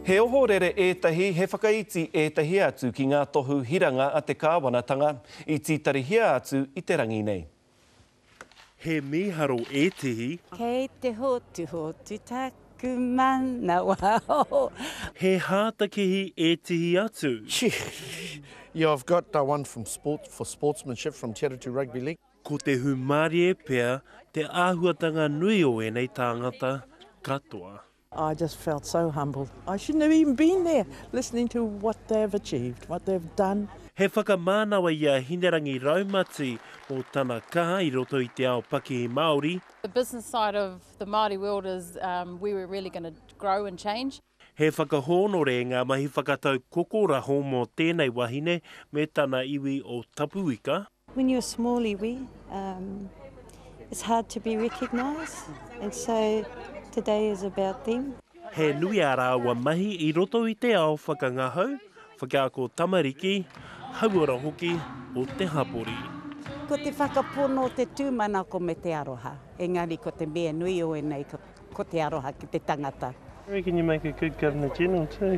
He ohorere ētahi, he whakaiti ētahi atu ki ngā tohu hiranga a te kāwanatanga i tītarihia atu i te rangi nei. He mīharo ētehi. Kei te hotuhotu taku manawa. He hātakihi ētehi atu. Yeah, I've got one from sport, for sportsmanship from Te Atatu Rugby League. Ko te hūmārie pea te āhuatanga nui o ēnei tāngata katoa. I just felt so humbled. I shouldn't have even been there listening to what they've achieved, what they've done. He whakamānawa i a Hinerangi Raumati mō tana kaha i roto i te ao pakihi Māori. The business side of the Māori world is where we're really going to grow and change. He whakahōnore ngā mahi whakatau kokoraho mō tēnei wahine me tana iwi o Tapuika. When you're small iwi, um, it's hard to be recognised, and so today is about them. He nui ā rāua mahi i roto i te ao whakangahau, whakaako tamariki, hauora hoki o te hapori. Ko te whakapono, te tūmanako me te aroha. Engari ko te mea nui o ēnei ko te aroha ki te tangata. I reckon you make a good Governor General too.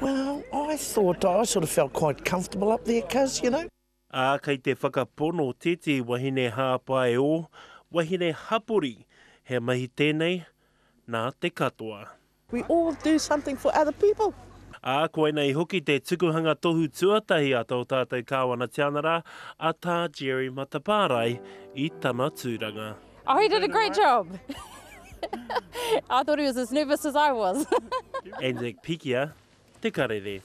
Well, I thought I sort of felt quite comfortable up there, cuz, you know. Ā, kei te whakapono tētehi wahine hāpai ō, wahine hapori, he mahi tēnei nā te katoa. We all do something for other people. Ā, koinei hoki te tukuhanga tohu tuatahi a tō tātou Kāwana Tianara, a Tā Jerry Matapārae i tana tūranga. Oh, he did a great job! I thought he was as nervous as I was. Anzac Pikia, Te Karere.